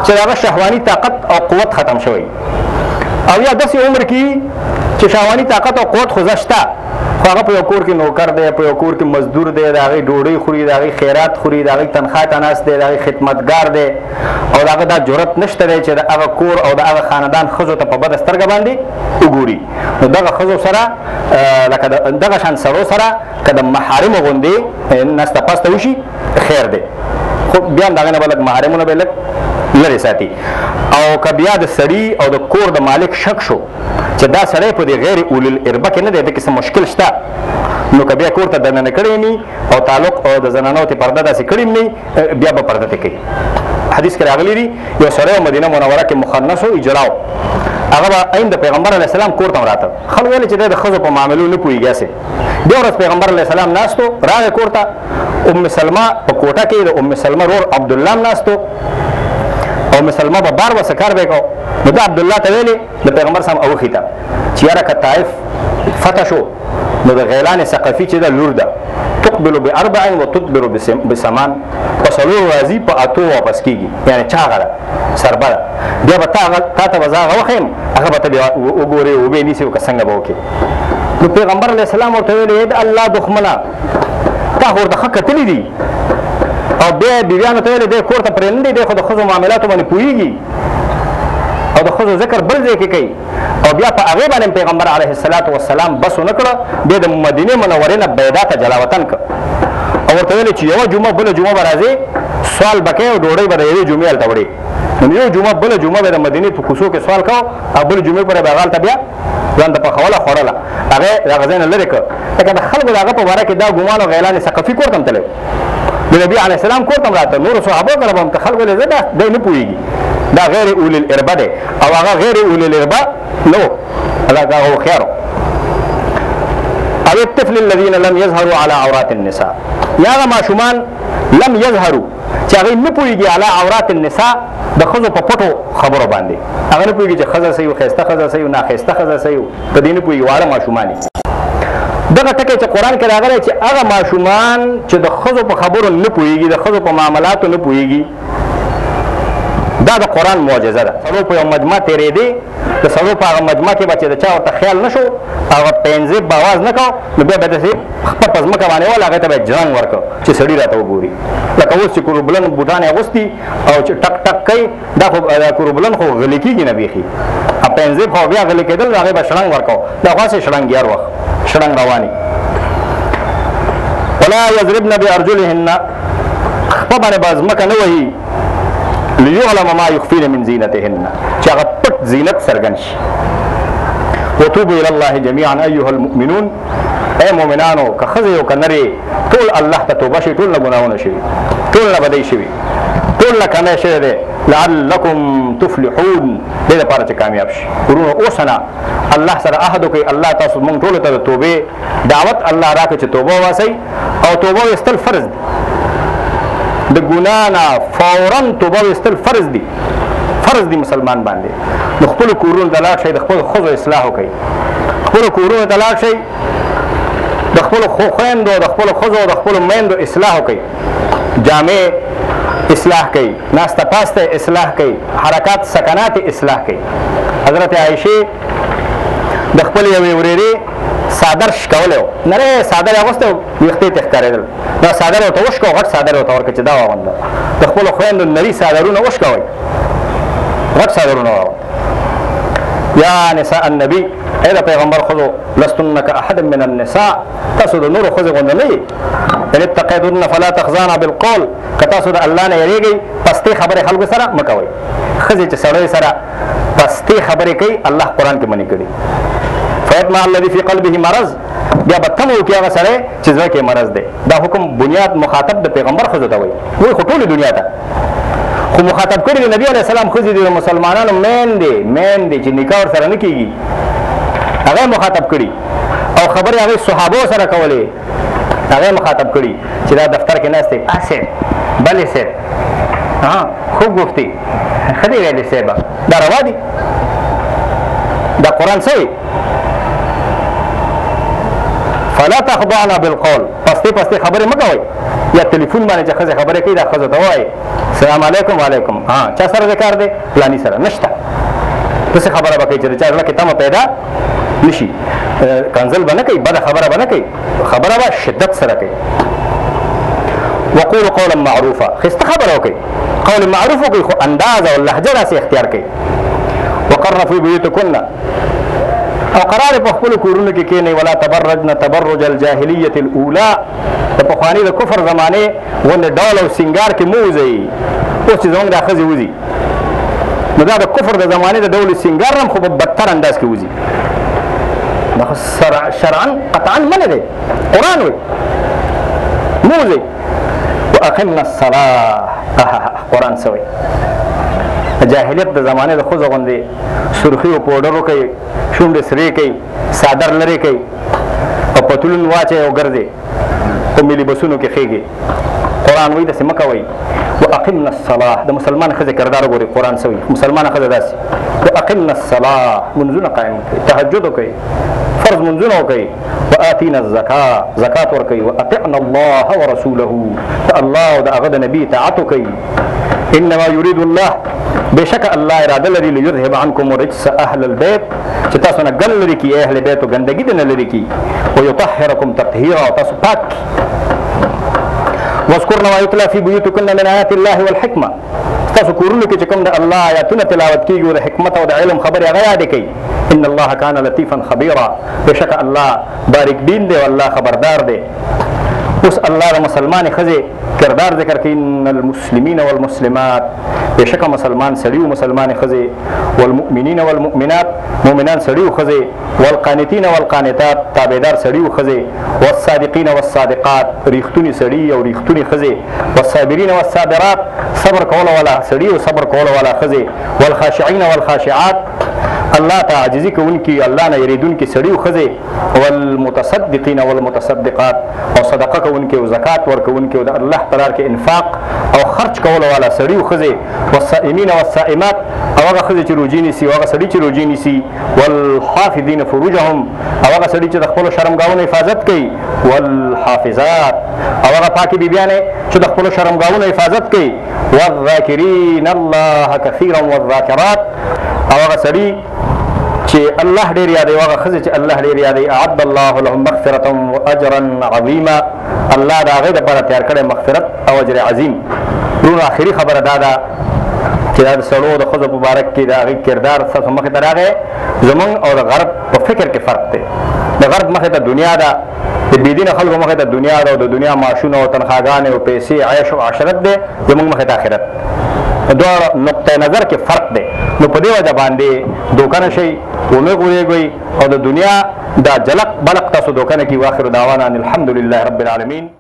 چې هغه شهواني طاقت او قوت ختم شوی، او یا داسې عمر کې چې شهواني طاقت او قوت خو شته، خو هغه په یو کور کې نوکر دی، په یو کور کې مزدور دی، د هغې ډوډۍ خوري، د هغې خیرات خوري، د هغې تنخوا ته ناست دی، د هغې خدمتګار دی، او د هغه دا جرأت نشته دی چې د هغه کور او د هغه خاندان ښځو ته په بده سترګه باندې وګوري. نو دغه ښځو سره لکه دغه شان سړو سره که د محارمو غوندې ناسته پاسته وشي خیر دی، خو بیا هم د هغې نه به لږ محارمو نه به لږ لرې ساتي. او که بیا د سړي او د کور د مالک شک شو چې دا سړی په دې غیر اولي الاربه کې نه دی، د کې څه مشکل شته، نو که بیا کور ته دننه کړی نه او تعلق او د زنانو ته پرده داسې کړی نه، بیا به پرده ته کوي. حدیث کې راغلی دی یو سړی مدینه منوره کې مخنث او اجراو، هغه به عین د پیغمبر علیه السلام کور ته راته. خلک ویل چې د ښځو په معاملو نه پوهېږي. هسې بیا ورځ پیغمبر علیه السلام ناستو، راغی کور ته، ام سلمه په کوټه کې د ام سلمه ورور عبدالله هم ناستو، او ام سلمه به بار وسه کار به کو. نو دا عبدالله ته ویلې د پیغمبر سم اوښي ته چې یاره که طائف فتح شو نو د غیلان ثقفي چې ده لور ده، تقبل باربع وتدبر بثمان، په څلورو راځي په اتو واپس کېږي، یعنې چاغه ده سربه ده، بیا به تا ته به زه هغه وښیم، هغه به ته بیا وګورې وبې نیسې او که څنګه به وکړې. نو پیغمبر علیه السلام ورته ویلې د الله دښمنه، تا خو ورته ښه کتلي دي، او بیا بیبیانو ته ویلې دی کور ته پرې نه دی، دی خو د ښځو معاملاتو باندې پوهېږي او د ښځو ذکر بل ځای کې کوي. او بیا په هغې باندې پیغمبر علیه الصلاة والسلام بس ونه کړه، بیا د مدینې منورې نه بیدا ته جلاوطن کړ او ورته ویلې چې یوه جمعه بله جمعه به راځې، سوال به کوې او ډوډۍ به د یوې جمعې هلته وړې. نو یو جمعه بله جمعه به د مدینې په کوڅو کې سوال کوه او بلې جمعې پورې به هغه هلته بیا ځان ته پخوله خوړله، هغه د هغه ځای نه لرې کړ. لکه د خلکو د هغه په باره کې دا ګمان او غیلان ثقفي کور ته هم تللی، د نبي علیه السلام کور ته هم راته، نورو صحابو کره به هم که خلکو ویل زه دا دی نه پوهېږي، دا غیر اولي الاربه دی، او هغه غیر اولي الاربه نه و، الله هغه هوښیار و. او الطفل الذين لم يظهروا على عورات النساء، یا هغه ماشومان لم يظهروا چې هغوی نه پوهېږي علی عورات النساء د ښځو په پټو خبرو باندې، هغه نه پوهېږي چې ښځه څه یو، ښایسته ښځه څه یو، ناښایسته ښځه څه یو، په دې نه پوهېږي، واړه ماشومان یې. دغه ټکی چې قرآن کې راغلی چې هغه ماشومان چې د ښځو په خبرو نه پوهېږي، د ښځو په معاملاتو نه پوهېږي، دا د قرآن معجزه ده. سړو په یو مجمع تېرېدې، د سړو په هغه مجمع کې به چې د چا ورته خیال نه شو، هغه پنځې به اواز نه کو، نو بیا به داسې خپه په ځمکه باندې وله، هغې ته به یې جرنګ ورکړ چې سړي راته وګوري. لکه اوس چې کوروبلن بوټان یې اغوستي او چې ټک ټک کوي، دا خو کوروبلن خو غلي کېږي نه بیخي، پنځې خو بیا غلي کېدل، هغې به شړنګ ورکړ، دا خو هسې شړنګ هر وخت شړنګ رواني. ولا یضربن بارجلهن، خپه باندې به ځمکه نه وهي، ليعلم ما يخفين من زينتهن، چې هغه پټ زینت څرګند شي. وتوبوا الى الله جميعا ايها المؤمنون، ای مؤمنانو که ښځې او که نرې ټول الله ته توبه شي، ټول نه ګناهونه شوي، ټول نه بدۍ شوي، ټول نه کمی شوی دی، لعلکم تفلحون، دې لپاره چې کامیاب شي. وروڼو اوس نه الله سره عهد وکړئ، الله تاسو موږ ټولو ته د توبې دعوت الله راکړي چې توبه وباسئ، او توبه ویستل فرض دی، د ګنا نه فورا توبه ویستل فرض دی، فرض دی مسلمان باندې. د خپلو کورونو ته لاړ شئ، د خپلو ښځو اصلاح وکړئ، خپلو کورونو ته لاړ شئ، د خپلو خویندو، د خپلو ښځو، د خپلو میندو اصلاح وکړئ، جامې اصلاح کړئ، ناسته پاسته اصلاح کړئ، حرکات سکنات اصلاح کړئ. حضرت عایشې د خپلې یوې ورېرې څادر شکولی و، نری څادر یې اغوستی و، ویښتې ترې ښکارېدل، دا څادر یې ورته وشکوه، غټ څادر یې ورته ورکړ چې دا واغونده. د خپلو خویندو نري څادرونه وشکوئ، غټ څادرونه واغونده. یا نساء النبي، ای د پیغمبر ښځو، لستن کأحد من النساء، تاسو د نورو ښځې غوندې نه یئ. ان اتقیتن فلا تخضعن بالقول، که تاسو د الله نه یریږئ پستې خبرې خلکو سره مه کوئ. ښځې چې سړی سره پستې خبرې کوي، الله قرآن کې منع کړي. فیطمع الذي في قلبه مرض، بیا به تمه وکړي هغه سړی چې زړه کې مرض دی. دا حکم بنیاد مخاطب د پیغمبر ښځو ته وایي، وایي خو ټولې دنیا ته، خو مخاطب کړي د نبي علیه السلام ښځې دي، د مسلمانانو میندې، میندې چې نکاح ورسره نه کېږي، هغه مخاطب کړي، او خبرې هغې صحابو سره کولې، هغه مخاطب کړي چې دا دفتر کې ناست دی، صاحب بلې صاحب، ها خوب ګفتي ښه دی ویلې صاحب، دا روا دي؟ دا قرآن څه وایي؟ فلا تخضعن بالقول، پستې پستې خبرې مه کوئ، یا تلیفون باندې چې ښځې خبرې کوي دا ښځو ته وایي سلام علیکم وعلیکم، ها چا سره د کار دی؟ پلانی سره نشته. داسې خبره به کوي چې د چا زړه کې تمه پیدا نشي. کنزل به نه کوي، بده خبره به نه کوي، خبره به شدت سره کوي. وقولوا قولا معروفا، ښایسته خبره وکړئ، قول معروف وکړئ، خو انداز او لهجه داسې اختیار کړئ. وقرن فی بیوتکن، او قرار په خپلو کورونو کې کښېنئ. ولا تبرجن تبرج الجاهلیة الاولی، د پخواني د کفر زمانې غوندې ډول او سینګار کې مه وځئ. اوس چې زموږ دا ښځې وځي نو دا د کفر د زمانې د ډول سینګار هم خو په بدتر انداز کې وځي. دا خو شرعا قطعا منع دی، قرآن وایي مه وځئ. واقمنا الصلاة، قرآن څه وایي؟ جاهلیت د زمانې د ښځو غوندې سرخي او پوډر وکوي، شونډې سرې کوي، څادر لرې کوي او پتلون واچوي او ګرځي په ملي بسونو کې خېږي. قرآن وایي داسې مه کوئ. واقمنا الصلاة، د مسلمان ښځې کردار وګورئ، قرآن څه وایي؟ مسلمانه ښځه داسې واقمنا الصلاة، منځونه قایم کړئ، تهجد وکړئ، فرض منځونه وکړئ. وآتینا الزکاة، زکات ورکړئ. واطعنا الله ورسوله، د الله او د هغه د نبي اطاعت وکړئ. انما يريد الله، بشک الله اراده لري، ليذهب عنكم رجس اهل البيت، چې تاسو نه ګل لري کی، اهل بیت ګندګي دې نه لري کی، ويطهركم تطهيرا، او تاسو پاک. واذكرن ما يتلى في بيوتكن من آيات الله والحكمة، تاسو کورونو کې چې کوم د الله آیاتونه تلاوت کیږي او د حکمت او د علم خبرې هغه یادې کوي. ان الله کان لطیفا خبیرا، بشک الله باریک بین دی او الله خبردار دی. اوس الله د مسلمانې ښځې کردار ذکر کوي. ان المسلمین والمسلمات، بشک مسلمان سړي او مسلمانې ښځې، والمؤمنین والمؤمنات، مؤمنان سړي او ښځې، والقانتین والقانتات، تابعدار سړي او ښځې، والصادقین والصادقات، ریښتوني سړي او ریښتوني ښځې، والصابرین والصابرات، صبر کولو والا سړي او صبر کولو والا ښځې، والخاشعین والخاشعات، الله ته عاجزي کوونکي، الله نه یریدونکي سړي او ښځې، والمتصدقین والمتصدقات، او صدقه کوونکي او زکات ورکوونکي او د الله په لار کې انفاق او خرج کولو والا سړي او ښځې، والصائمین والصائمات، او هغه ښځې چې روژې نیسي او هغه سړي چې روژې نیسي، والحافظین فروجهم، او هغه سړي چې د خپلو شرمګاوونو حفاظت کوي، والحافظات، او هغه پاکې بیبیانې چې د خپلو شرمګاوونو حفاظت کوي، والذاکرین الله کثیرا والذاکرات، او هغه سړي چې الله ډېر یادوي، هغه ښځې چې الله ډېر یادوي، اعد الله لهم مغفرة واجرا عظیما، الله د هغې دپاره تیار کړی مغفرت او اجر عظیم. وروڼو آخري خبره دا ده چې دا د سړو د ښځو په باره کې د هغې کردار ستاسو مخې ته راغی. زموږ او د غرب په فکر کې فرق دی. د غرب مخې ته دنیا ده، د بېدینه خلکو مخې ته دنیا ده او د دنیا معاشونه او تنخواګانې او پیسې، عیش او عشرت دی. زموږ مخې ته آخرت. دواړه نقطه نظر کې فرق دی. نو په دې وجه باندې دوکه نه شئ، ومه غولېږئ او د دنیا دا جلق بلق تاسو دوکه نه کړي. واخر دعوانا ان الحمد لله رب العالمین.